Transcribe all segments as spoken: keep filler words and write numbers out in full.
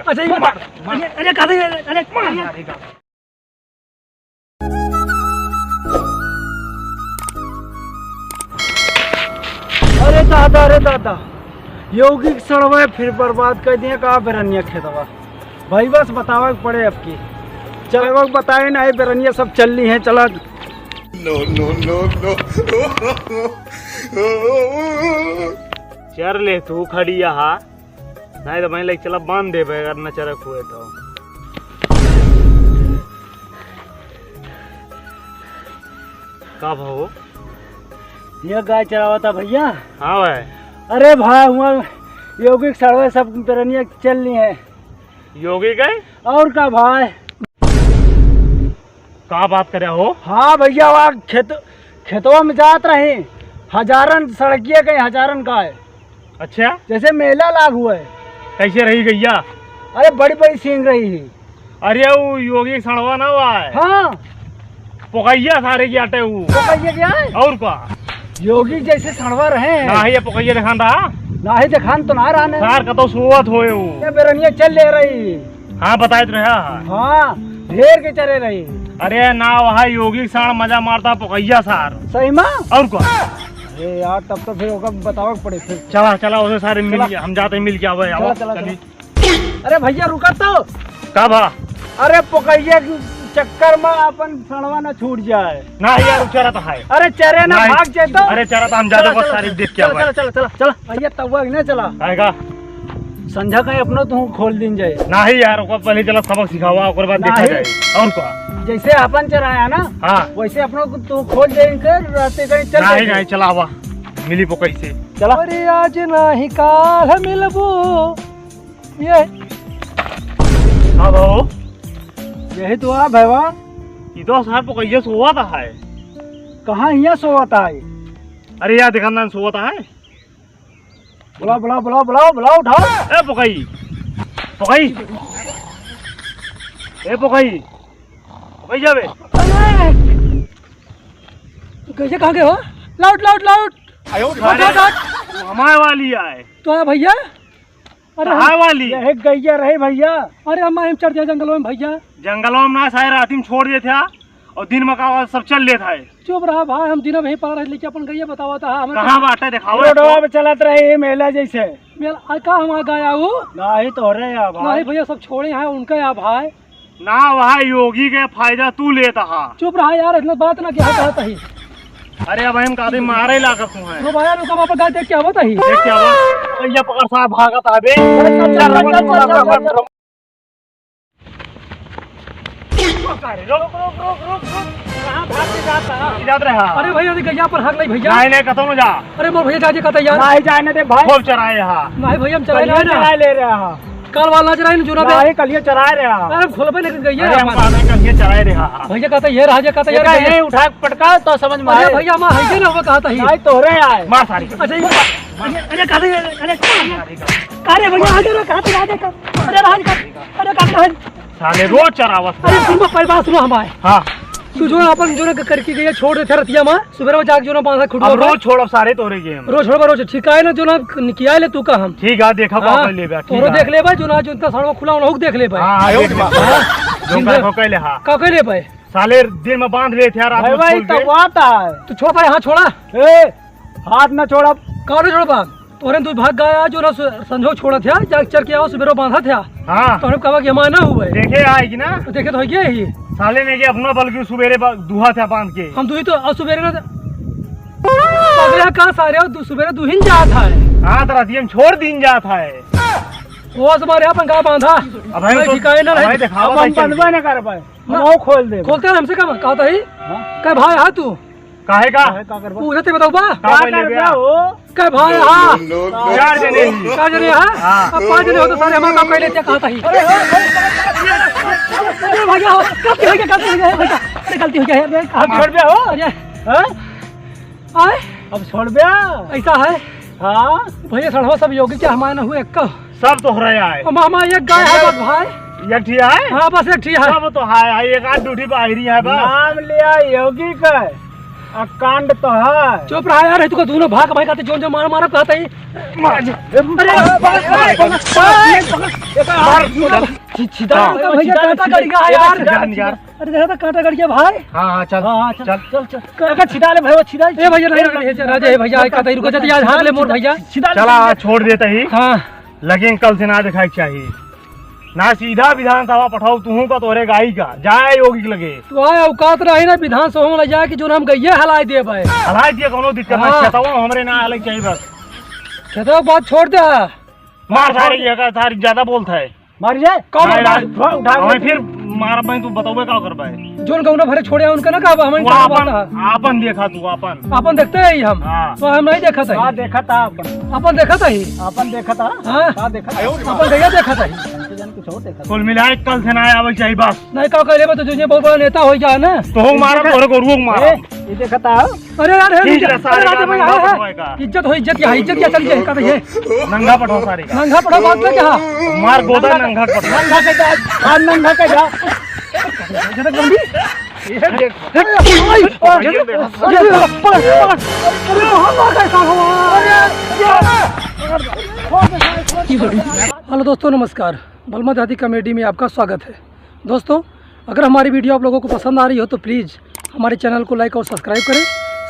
अच्छा, ये मार, मार। अरे, अरे, कहाँ से, अरे, मार। अरे, अरे दादा, अरे दादा, योगी के सड़वा फिर बर्बाद कर दिया का बेरनिया खेतवा। भाई बस बतावे के पड़े अब की। चलवा के बताए ना, ये बेरनिया सब चल ली है, चला। No, no, no, no। चर ले तू खड़ी यहाँ, नहीं तो मैं लेके चला बांध देबे अगर न चरक हुए तो। का भाव? ये गाय चरावता भैया। हाँ भाई। अरे भाई, हुआ योगी के सड़वे सब बेरनिया चल ली है। योगी के? और का भाई? का बात करे हो? हाँ भैया, वहाँ खेत, खेतवा में जात रही, हजारन सड़किया गई, हजारन गाय। अच्छा? जैसे मेला लाग हुआ है। कैसे रही गैया? अरे बड़ी बड़ी सींग रही है। अरे वो योगी सड़वा ना हुआ है। हाँ। पोकैया सारे की आटे वो। पोकैया क्या है? और का? योगी जैसे सड़वा रहे हैं। ना ही ये पोकैया दिखान रहा। ना ही दिखान तो ना रहा ने। सार का तो सोवत होए वो। ये बेरनिया चल ले रही। हाँ, बताए तो रहा। हाँ, ढेर के चरे रही। अरे ना, वहाँ योगी सार मजा मारता पोकैया सार। सही में? और का? अरे यार, तब तो फिर ओका बतावे के पड़े फिर। चला, चला, उसे सारे मिल चला। के, हम जाते हैं, मिल के आवे, चला, आओ, चला, चली। चला। अरे भैया, रुका तो। का भा? अरे, पोकैया के चक्कर में अपन सड़वा ना छूट जाए। ना यार, उ चरत है। अरे, चरे ना, नहीं। भाग जाए तो। अरे, चरत हम जाते चला, बस चला, सारी चला, देख के चला, आवे। चला, चला, चला, चला। भैया, तब ना चला। आएगा। संझा कहीं अपनो तू खोल दिन जाए। नहीं यार, ओकर पहले चला सबक सिखावा, ओकर बाद देखा नहीं। जाए। और का? जैसे अपन चराया ना, हाँ। वैसे अपनो को तू खोल जाए, इनके रास्ते कहीं चल नहीं, जाए। नहीं, चलावा। मिली पोकई से। चला। अरे आज नाही काल मिलबो। ये। हाँ भाऊ। यही तो आ भैया। ई तो सार पोकैया सोवत है। कहाँ हियाँ सोवत है? अरे यार, देखा ना सोवत है। बुलाओ, बुलाओ, बुलाओ, बुलाओ, बुलाओ, उठाओ। ए पोकई, पोकई, ए पोकई, पोकई जाबे। अरे! गैया कहाँ गए हो? लौट, लौट, लौट। आयो, लौट, लौट, लौट। वो हमारे वाली आए। तो आया भैया? अरे कहाँ हम वाली? यही गैया रही भैया। अरे हम, हम चढ़ जाए जंगलों में भैया। जंगलों में ना, सारे रात में छोड़ देत है और दिन में का सब चल लेत है। चुप रहा भाई, हम दिनों में ही पड़ा रहे, लेकिन अपन गैया बतावा था, हमें कहाँ बाटे देखाओ रोडवा पे चलत रहे ये मेला जैसे। मेला, आ, का हम आ गया वो? नाही तो रे या भाई। नहीं भैया, सब छोड़े हैं उनका या भाई। ना भाई, योगी के फायदा तू लेत हा। चुप रहा यार, इतना बात ना क्या कहत ही। अरे अब हम काफी मारे लागत हूँ है। रुक भैया, रुक, हम अपन गाय देख के आवत ही। देख के आवा। भैया पकड़ साहब भागत आबे। अरे चल, चल, चल, चल, चल, चल, चल। अरे, रुक, रुक, रुक, रुक, रुक। कहाँ भाग के जाता है? जात रहा। अरे भैया, अरे गैया पर हक नहीं भैया। नहीं, नहीं, कतौ न जा। अरे मोर भैया, जाए कहता यार। नहीं, जाए ना दे भाई। खूब चराए हा। नहीं भैया, हम चराए कलिया ना। चराए ले रहा हा। काल वाला चराए ना, जोना पे। नहीं, कलिया चराए रहा हा। अरे खोलबे नहीं गैया अरे, हम अपन। कहते हैं, कलिया चराए रहा हा। भैया कहता ये रहा, जे कहता ये यार रहा, गैया। ये उठा के पटका तो समझ में अरे आए। भैया, हम हइये ना हो कहता ही। नहीं, तोहरे आए। मार सारी। अच्छा, ये, अरे, अरे, कहता ये, अरे, अरे भैया, आगे ना, कहता ये, आगे कर। अरे राज कर। अरे कहता है। साले रोज चरावत है। अरे सुन, पहले बात सुनो हमारे। हाँ। तू जो अपन जो ना करके गया, छोड़ देते रतिया में, सुबह जाके जो ना बांधा खुटवा अब पर। रोज छोड़ब सारे तोरे के हम। रोज छोड़बा, रोज ठीक है ना, जो ना निकिया ले तू का हम। ठीक है, देखा हाँ, बाप ले बा, ठीक तोरो है। देख ले भाई, जो ना जो इतना सड़वा खुला उनहु देख ले भाई। हाँ, हाँ, देख ले। हाँ, जो जिंदा। का को कहले हा। का कहले भाई? साले दिन में बांध लेत है, रात भाई, में भाई, खोल के। तब बात है। तू छोड़ भाई, हाँ छोड़ा। ए, हाथ ना छोड़ा। का ना छोड़बा? तोरे दुइ भाग गाय जो ना सु-, संझो छोड़त है, जा चर के आओ, सुबेरो बांधत है। हाँ। तोरे कहबा कि हमार ना हुए। देखे आए कि ना? तो देखे तो है ही। साले ने के अपना बल्कि सुबेरे बा-, दुहा था बांध के। हम दुही तो, और सुबेरे ना, पगला का सारे, और दु-, सुबेरे दुहिन जात है। हाँ, तो रातिया में छोड़ दिन जात है। वो हमारे अपन गाय बांधा। अब हम कोई तो, ठिकाने ना अब रहे। हम देखावा अब हम कैसे? बंधबे ना कर पाए। ना। हम खोल दे। खोलते हैं हमसे कब? कहता ही? हाँ। कह भाई, हाँ तू? काहे का? काहे का करबा? पूछते बताओ बा। का का पहले करबा बा? हो? कह भाई, हाँ। No, no, no। चार जने ही। चार जने, हाँ? हाँ। अब पाँच जने हो तो सारे हमारे काम कर लेते, कहा था ही। अरे, अरे, अरे, भैया, गलती हो गया, गलती हो गया, भैया। अरे, गलती हो गया, यार, मैं हम छोड़ दे हो? अरे। हाँ? आए? अब छोड़ दे। ऐसा है? हाँ? भैया, सड़वा सब योगी के हमारे न हुए, एक का। सब तोहरे आए। हम, हम एक गाय है बस भाई। एक ठी आए? हाँ, बस एक ठी है। सब तो है, है, एक आध दूठी बाहरी है बस। नाम लिया योगी का। आ, कांड तो है। चुप रहा यार, तुका दोनों भाग भाई कहते, जोन जोन मारा मारा कहते ही। मार। अरे, पकड़, पकड़, पकड़, पकड़, पकड़। मार। छि-, छिदा हाँ। का भैया, छिदा, कांटा छिदा। गड़ गया यार। जान यार। अरे, देखा था, कांटा गड़ गया भाई। हाँ, हाँ, चल। हाँ, हाँ, चल, चल। चल, चल। काका, छिदा ले भैया, छिदा। ए भैया, नहीं, नहीं, नहीं, राजा, ए भैया, आई कहते, रुको, जल्दी, आज हाथ ले मोर भैया। छिदा ले। चला, आज छोड़ देते ही। हाँ। लेकिन कल से ना दिखाई चाहिए। ना सीधा विधानसभा पठाओ, तुहूँ का तोहरे गाई का, जाए योगी के लगे। तो आए औकात रही ना विधानसभा में ले जाए कि जो हम गइये हलाए देब है। हलाए दिए, कोनो दिक्कत ना, हाँ। खेतवा हमरे ना हलाए चाहिए बस। खेतवा के बात छोड़ दे। मार सारे, ये का सारी ज्यादा बोलता है। मार जाए। कौन मार मार? डाल? उठा, उठा। हमें फिर मारब भाई, तू बताओ का करबा है? जोन गौना भरे छोड़े उनका ना कहबा, हमें वो का आपन, बात है? आपन देखा तू, आपन। आपन देखते ही हम। हाँ। तो हम नहीं देखत है। हाँ, देखत है आपन। आपन देखत है। आपन देखत है। हाँ। का देखत है? आपन देखत, देखत है। हमसे जान कुछ और देखत है। कुल मिलाए कल से ना आवे चाहिए बस। नहीं का कहले बा तो जो, जो बहुत बड़ा नेता हो जाए ना। तो हो मारा, तोरे को रुक मारा। ए, ये देखत है। अरे यार, हे, ठीक इज्जत, है, सारे अरे, का राजा भाई, नंगा हाँ, हाँ। पटवाए का। इज्जत हो, इज्जत यहाँ, इज्जत यहाँ चली जाए, का तो ये। नंगा पटवा सारे का। नंगा पटवा बात में क्या? मार गोदा नंगा पटवा। नंगा के जा, आ नंगा के जा। जरा गंदी। ये देख। अरे, भाई, अरे, ये देख। अरे, पकड़, पकड़। अरे, कहाँ मार रहा है, कहाँ हुआ? अरे, हेलो दोस्तों, नमस्कार। बलमा देहाती comedy में आपका स्वागत है। दोस्तों, अगर हमारी video आप लोगों को पसंद आ रही हो तो please हमारे channel को like और subscribe करें,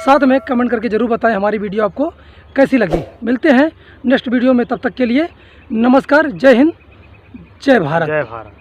साथ में comment करके ज़रूर बताएं हमारी video आपको कैसी लगी। मिलते हैं next video में, तब तक के लिए नमस्कार, जय हिंद, जय भारत। जय भारत।